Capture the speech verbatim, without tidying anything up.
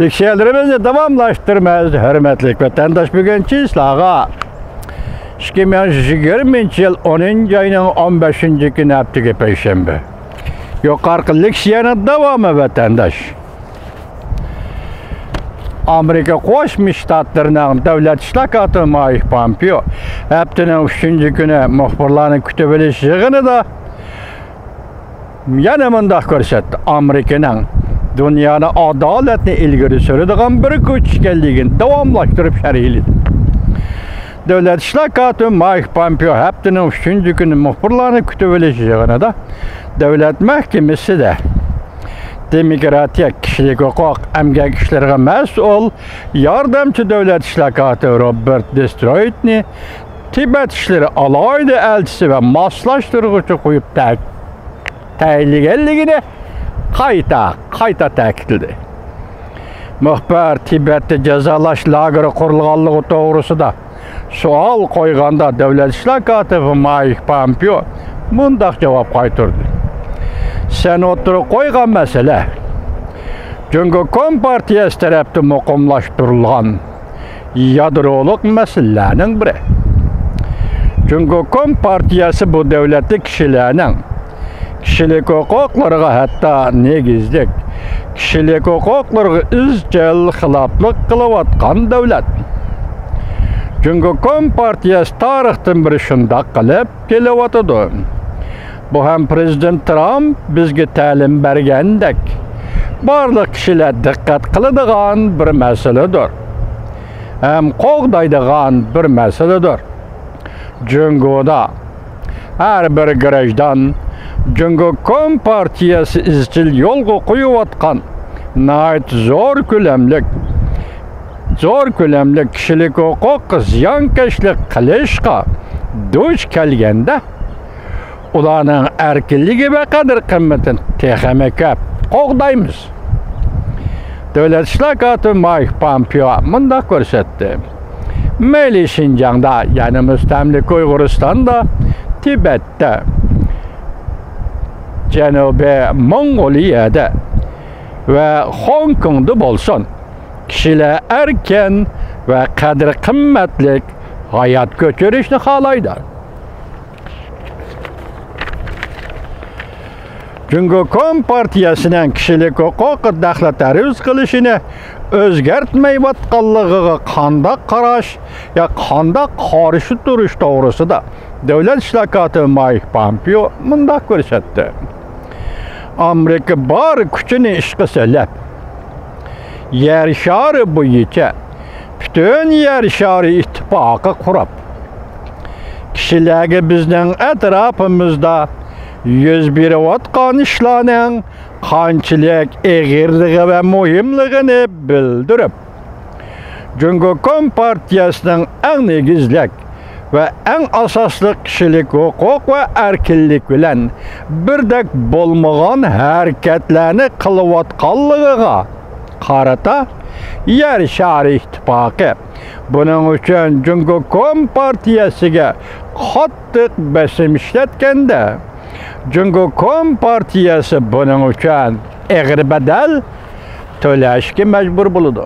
لېكسىيەلىرىمىزنى داۋاملاشتۇرىمىز، ھۆرمەتلىك ۋەتەنداش. بۈگۈنچە سىلەرگە ئىككى مىڭ يىگىرمىنچى يىل ئونىنچى ئاينىڭ ئون بەشىنچى كۈنى، ھەپتىگە پەيشەنبە، يۇقىرىقى لېكسىيەنىڭ داۋامى، ۋەتەنداش. ئامېرىكا قوشما شتاتلىرىنىڭ دۆلەت ئىشلار كاتىپى مايك پامپېئو ھەپتىنىڭ ئۈچىنچى كۈنى مۇخبىرلارنى كۈتۈۋېلىش يىغىنىدا يەنە مۇنداق كۆرسەتتى: ئامېرىكىنىڭ دۇنيانى ئادالەتنى ئىلگىرى سۈرىدىغان بىر كۈچ ئىكەنلىكىنى داۋاملاشتۇرۇپ شەرھلىدى. دۆلەت ئىشلار كاتىپى مايك پامپېئو ھەپتىنىڭ ئۈچىنچى كۈنى مۇخبىرلارنى كۈتۈۋېلىش يىغىنىدا دۆلەت مەھكىمىسىدە دېموكراتىيە، كىشىلىك ھوقۇق، ئەمگەك ئىشلىرىغا مەسئۇل ياردەمچى دۆلەت ئىشلار كاتىپى روبېرت دېسترويتنى تىبەت ئىشلىرى ئالاھىدە ئەلچىسى ۋە ماسلاشتۇرغۇچى قويۇپ تەك-، تەيىنلىگەنلىكىنى قايتا، قايتا تەكىتلىدى. مۇخبىر تىبەتتە جازالاش لاگېرى قۇرۇلغانلىقى توغرىسىدا سوئال قويغاندا، دۆلەت ئىشلار كاتىپى مايك پامپېئو مۇنداق جاۋاب قايتۇردى: سەن ئوتتۇرىغا قويغان مەسىلە جۇڭگو كومپارتىيەسى تەرەپتىن مۇقىملاشتۇرۇلغان يادرولۇق مەسىلىلەرنىڭ بىرى. جۇڭگو كومپارتىيەسى بۇ دۆلەتتە كىشىلەرنىڭ كىشىلىك ھوقۇقلىرىغا، ھەتتا نېگىزلىك كىشىلىك ھوقۇقلىرىغا ئىزچىل خىلاپلىق قىلىۋاتقان دۆلەت. جۇڭگو كومپارتىيەسى تارىختىن بېرى شۇنداق قىلىپ كېلىۋاتىدۇ. بۇ ھەم پىرېزىدېنت ترامپ بىزگە تەلىم بەرگەندەك، بارلىق كىشىلەر دىققەت قىلىدىغان بىر مەسىلىدۇر ھەم قوغدايدىغان بىر مەسىلىدۇر. جۇڭگودا ھەر بىر گىراژدان جۇڭگو كومپارتىيەسى ئىزچىل يولغا قويۇۋاتقان ناھايىتى زور كۆلەملىك، زور كۆلەملىك كىشىلىك ھوقۇققا زىيانكەشلىك قىلىشقا دۇچ كەلگەندە، ئۇلارنىڭ ئەركىنلىكى ۋە قەدىر-قىممىتىنى تېخىمۇ كۆپ قوغدايمىز. دۆلەت ئىشلار كاتىپى مايك پامپېئو مۇنداق كۆرسەتتى: مەيلى شىنجاڭدا، يەنى مۇستەملىكە ئۇيغۇرىستاندا، تىبەتتە، جەنۇبىي موڭغۇلىيەدە ۋە خوڭكوڭدا بولسۇن، كىشىلەر ئەركىن ۋە قەدىر-قىممەتلىك ھايات كۆچۈرۈشنى خالايدۇ. جۇڭگو كومپارتىيەسىنىڭ كىشىلىك ھوقۇققا دەخلى تەرۇز قىلىشىنى ئۆزگەرتمەيۋاتقانلىقىغا قانداق قاراش يا قانداق قارشى تۇرۇش توغرىسىدا دۆلەت ئىشلار كاتىپى مايك پامپېئو مۇنداق كۆرسەتتى: ئامېرىكا بار كۈچىنى ئىشقا سېلىپ، يەر شارى بويىچە پۈتۈن يەر شارى ئىتتىپاقى قۇرۇپ، كىشىلەرگە بىزنىڭ ئەتراپىمىزدا يۈز بېرىۋاتقان ئىشلارنىڭ قانچىلىك ئېغىرلىقى ۋە مۇھىملىقىنى بىلدۈرۈپ، جۇڭگو كومپارتىيەسىنىڭ ئەڭ نېگىزلىك ۋە ئەڭ ئاساسلىق كىشىلىك ھوقۇق ۋە ئەركىنلىك بىلەن بىردەك بولمىغان ھەرىكەتلەرنى قىلىۋاتقانلىقىغا قارىتا، يەر شارى ئىتتىپاقى بۇنىڭ ئۈچۈن جۇڭگو كومپارتىيەسىگە قاتتىق بېسىم ئىشلەتكەندە، جۇڭگو كومپارتىيەسى بۇنىڭ ئۈچۈن ئېغىر بەدەل تۆلەشكە مەجبۇر بولىدۇ.